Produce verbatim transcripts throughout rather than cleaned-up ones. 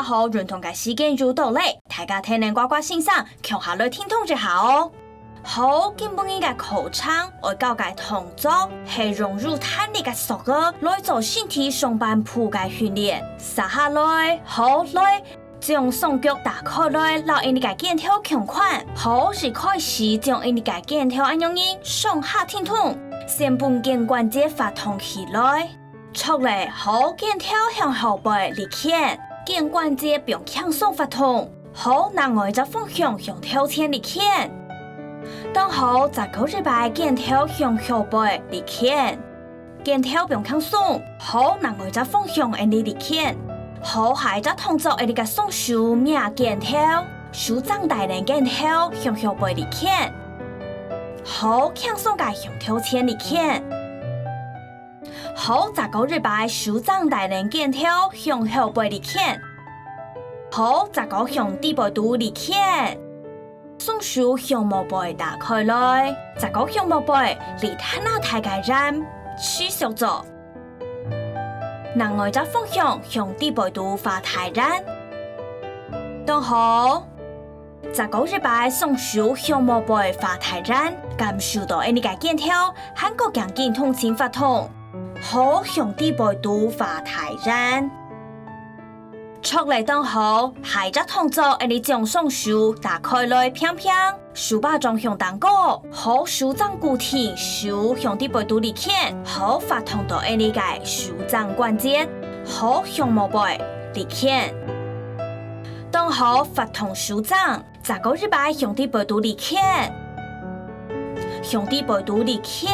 好，運動个時間又到咧，大家跈等瓜瓜先生共下來停動一下哦。好，今晡日个課程愛教个動作係用有彈力个索仔來做身體上半部个訓練。續下來，好，來，將雙腳打開來，摎𠊎俚个肩頭共款。好，一開始將𠊎俚个肩頭恁樣仔上下停動，先分肩關節活動起來。 著咧，好，肩頭向後背力牽，肩關節放輕鬆活動。好，另外一隻方向向頭前力牽。當好，再過一擺，肩頭向後背力牽，肩頭放輕鬆。好，另外一隻方向𠊎俚力牽。好，下一隻動作，𠊎俚个雙手摸肩頭，手踭帶等肩頭向後背力牽。好，輕鬆个向頭前力牽。 好，再過一擺，手踭帶等肩頭向後背力牽。好，再過向底背肚力牽。雙手向後背打開來，再過向後背，離胯下大个圓，持續做。另外一隻方向向底背肚畫大圓。當好。 再過一擺，雙手向後背畫大圓，感受到𠊎俚个肩頭還過頸根同齊活動。好，向底背肚畫大圓。著咧，當好，下一隻動作，𠊎俚將雙手打開來平平，手巴掌向頂高，好，手踭固定，手向底背肚力牽，好，活動到𠊎俚个手踭關節，好，向後背力牽。當好，活動手踭， 再過一擺，向底背肚力牽。向底背肚力牽，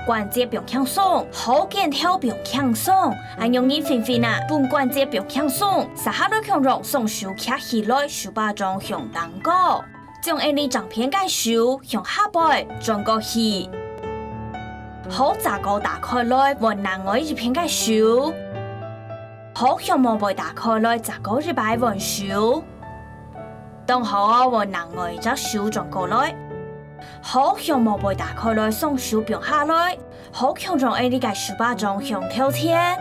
關節放輕鬆，好，肩頭放輕鬆，恁樣仔分分啊，分關節放輕鬆。續下來共樣，雙手擎起來，手巴掌向頂高，將𠊎俚正片个手向下背轉過去。好，再過打開來，換另外一片个手。好，向後背打開來，再過一擺換手。 當好，換另外一隻手轉過來。好，向後背打開來，雙手放下來。好，共樣𠊎俚个手巴掌向頭前。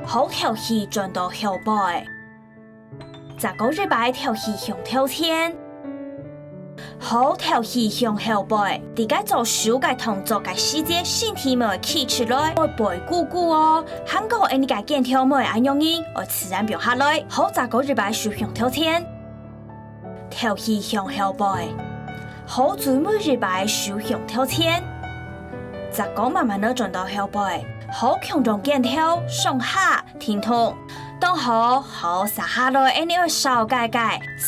好，敨氣轉到後背。再過一擺，敨氣向頭前。好，敨氣向後背。在該做手个動作个時節，身體愛會企直來，愛背痀痀哦。還過𠊎俚个肩頭愛會恁樣仔，愛自然放下來。好，再過一擺，手向頭前。 敨氣向後背。好，最尾一擺手向頭前。再過慢慢仔轉到後背。好，共樣肩頭上下停動。當好，好，續下來𠊎俚愛紹介个，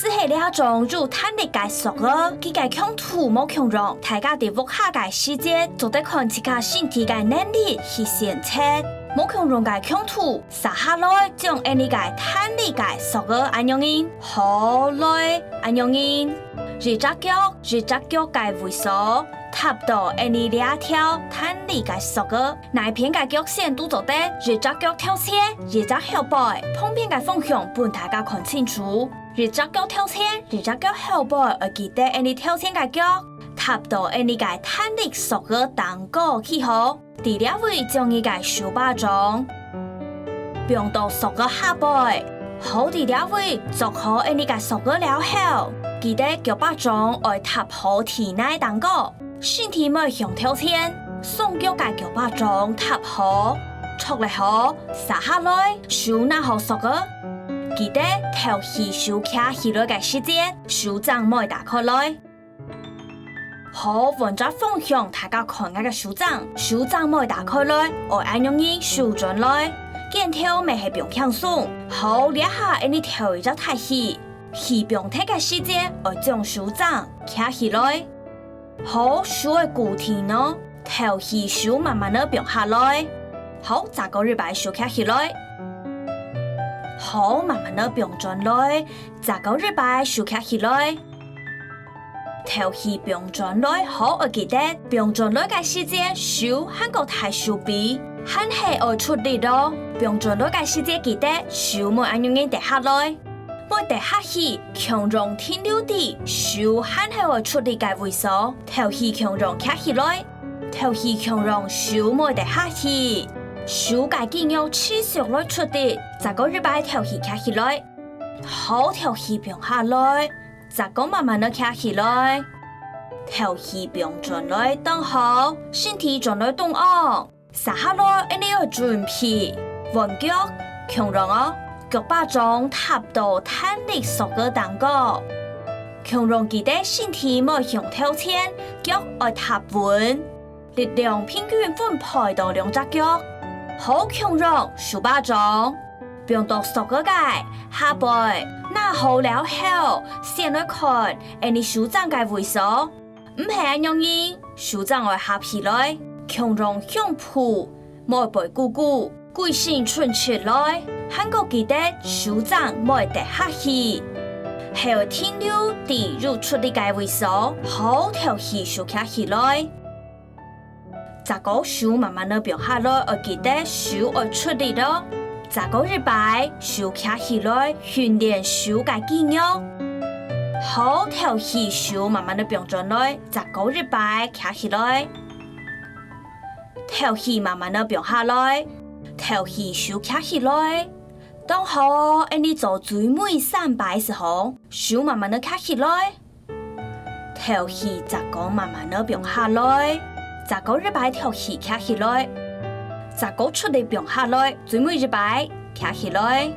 就係這種有彈力个索仔，佢个強度無共樣。大家在屋下个時節，做得看自家身體个能力去選擇。無共樣个強度， 續下來，將𠊎俚个彈力个索仔恁樣仔，好，來，恁樣仔，一隻腳，一隻腳个位所，貼到𠊎俚這條彈力个索仔。哪片个腳線都做得，一隻腳頭前，一隻後背，旁邊个方向分大家看清楚。一隻腳頭前，一隻腳後背，愛記得𠊎俚頭前个腳，貼到𠊎俚个彈力索仔頂高去好。 在這位將你个手巴掌放到索仔下背，好，在這位捉好𠊎俚个索仔了後，記得腳巴掌愛貼好地泥頂高，身體愛向頭前，雙腳个腳巴掌貼好，著咧好，續下來，手拿好索仔，記得敨氣手擎起來个時節，手踭愛打開來。 好，換隻方向，大家看𠊎个手踭，手踭愛打開來，愛恁樣仔收轉來，肩頭愛係放輕鬆。好，這下𠊎俚敨一隻大氣，氣放忒个時節，愛將手踭擎起來。好，手愛固定哦，敨氣手慢慢仔放下來。好，再過一擺手擎起來。好，慢慢仔放轉來，再過一擺手擎起來。 敨氣放轉來，好，愛記得，放轉來个時節，手還過大手臂，還係愛出力哦。放轉來个時節，記得，手愛恁樣仔跌下來，愛跌下去，共樣停留在手還係愛出力个位所，敨氣共樣擎起來，敨氣共樣手愛跌下去，手个肌肉持續來出力，再過一擺敨氣擎起來。好，敨氣放下來，隻腳慢慢仔徛起來。敨氣放轉來，當好，身體轉來中央。 續下來，𠊎俚愛準備換腳，共樣哦，腳把掌踏到彈力索仔頂高。共樣記得身體莫向頭前，腳愛踏穩，力量平均分配到兩隻腳。好，共樣手把掌放到索仔个下背，拿好了後，先來看𠊎俚手踭个位所。 毋係恁樣仔，手踭愛合起來，共樣胸脯莫背痀痀，歸身伸直來，還過記得手踭莫跌下去，係愛停留在有出力个位所，好，敨氣手徛起來。 再過手慢慢仔放下來，愛記得手愛出力哦。再過一擺，手徛起來，訓練手个肌肉。好，敨氣手慢慢仔放轉來，再過一擺徛起來。敨氣慢慢仔放下來，敨氣手徛起來。當好，𠊎俚做最尾三擺時候，手慢慢仔徛起來。 敨氣，再過慢慢仔放下來，再過一擺敨氣徛起來，再過出力放下來，最尾一擺徛起來，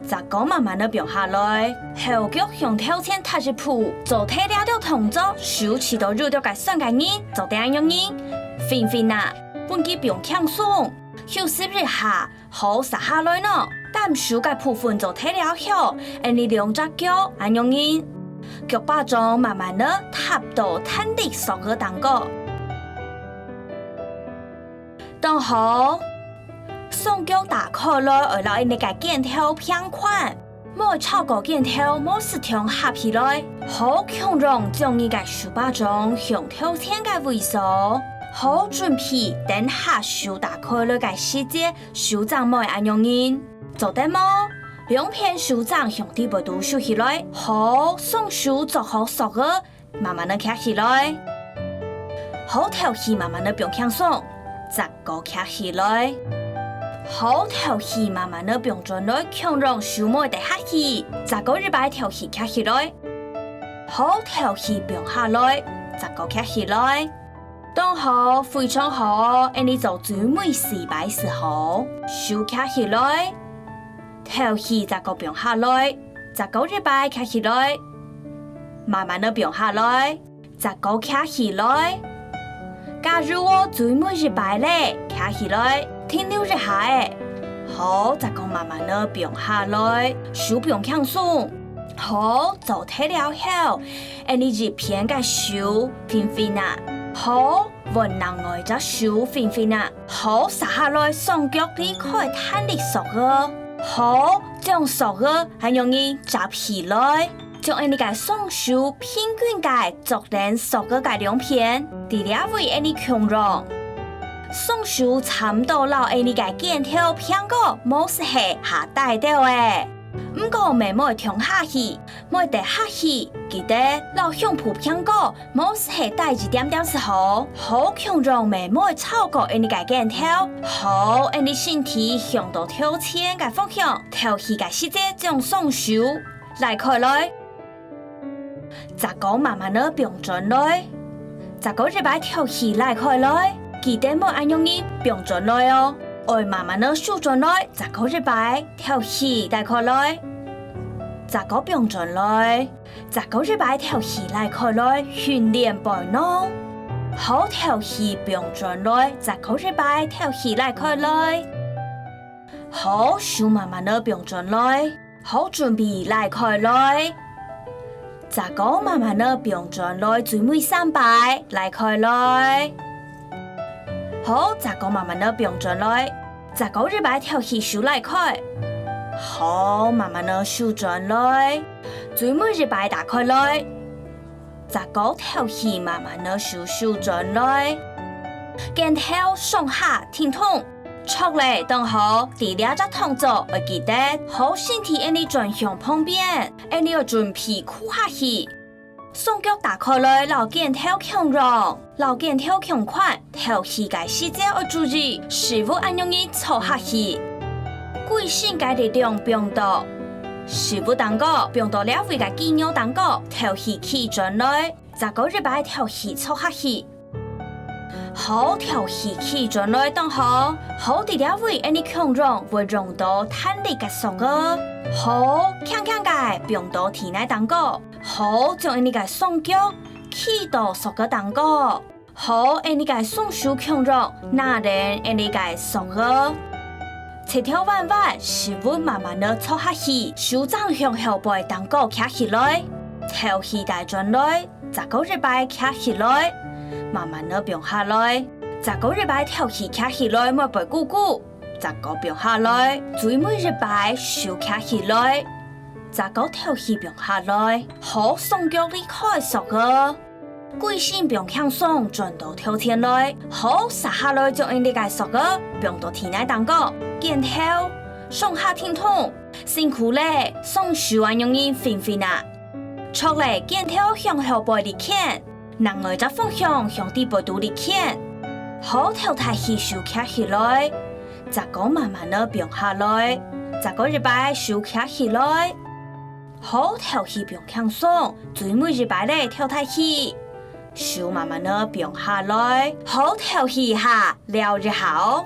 再過慢慢仔放下來，後腳向頭前踏一步，做忒這兜動作，手持到有著个痠个人，做得恁樣仔，fin fin啊，分佢放輕鬆，休息一下， 好，續下來呢，擔手个部分做忒了後，𠊎俚兩隻腳恁樣仔，腳把掌慢慢仔踏到彈力索仔頂高。當好，雙腳打開來，愛摎𠊎俚个肩頭平寬，莫超過肩頭，無時暢合起來。好，共樣將你个手把掌向頭前个位所，好，準備等下手打開來个時節， 手踭莫恁樣仔，做得無？兩片手踭向底背肚收起來，好，雙手捉好索仔，慢慢仔徛起來。好，敨氣慢慢仔放輕鬆，再過徛起來。好，敨氣慢慢仔放轉來，共樣手莫跌下去，再過一擺敨氣徛起來。好，敨氣放下來，再過徛起來。 當好，非常好，𠊎俚做最尾四擺時候，手徛起來，敨氣再過放下來，再過一擺徛起來，慢慢仔放下來，再過徛起來。加油哦，最尾一擺咧，徛起來，停留一下仔。好，再過慢慢仔放下來，手放輕鬆。好，做忒了後， 𠊎俚一片个手fin fin啊，好，換另外一隻手fin fin啊，好，續下來雙腳離開彈力索仔，好，將索仔恁樣仔接起來，將𠊎俚个雙手平均个捉等索仔个兩片，在這位𠊎俚共樣，雙手差毋多摎𠊎俚个肩頭平高，無就係下低兜仔。 毋過乜莫暢下去，莫跌下去，記得摎胸脯平高，無就係低一點點就好，好，共樣乜莫超過𠊎俚个肩頭。好，𠊎俚身體向到頭前个方向，敨氣个時節將雙手拉開來。 再過慢慢仔放轉來，再過一擺敨氣拉開來，記得莫恁樣仔放轉來哦，愛慢慢仔收轉來，再過一擺敨氣拉開來，再過放轉來，再過一擺敨氣拉開來，訓練背囊。好，敨氣放轉來，再過一擺敨氣拉開來。好，手慢慢仔放轉來。 好，準備拉開來。再過慢慢仔放轉來，最尾三擺拉開來。好，再過慢慢仔放轉來。再過一擺敨氣手拉開。好，慢慢仔收轉來。最尾一擺打開來。再過敨氣慢慢仔收收轉來。肩頭上下挺動。 著咧，當好，在這隻動作愛記得，好，身體𠊎俚轉向旁邊，𠊎俚愛準備跍下去。雙腳打開來，摎肩頭共樣，摎肩頭共寬，敨氣个時節愛注意，屎朏恁樣仔坐下去。歸身个力量放到食物頂高，放到這位个雞肉頂高，頭起企轉來，再過一擺頭起坐下去。好，頭起企轉來當好，好，在這位𫣆俚共樣會用到彈力个索仔。好，輕輕个放到地泥頂高，好，將𫣆俚个雙腳企到索仔頂高。 好，𫣆俚个雙手共樣拿等𫣆俚个索仔。直條彎彎，食物慢慢仔坐下去，手正向後背頂高擎起來，頭起帶轉來，再過一擺擎起來，慢慢仔放下來，再過一擺頭起擎起來，莫背痀痀，再過放下來，最尾一擺手擎起來，再過頭起放下來。好，雙腳離開索仔。 歸身放輕鬆，轉到頭前來。好，續下來將𫣆俚个索仔放到地泥頂高，肩頭，上下挺動，辛苦咧，雙手恁樣形㧡㧡啊。著咧，肩頭向後背力牽，另外隻方向向底背肚力牽。好，頭抬起手擎起來，再過慢慢仔放下來，再過一擺手擎起來。 好，頭起放輕鬆，最尾一擺咧，頭抬起，手慢慢仔放下來。好，頭起一下，撩一下哦。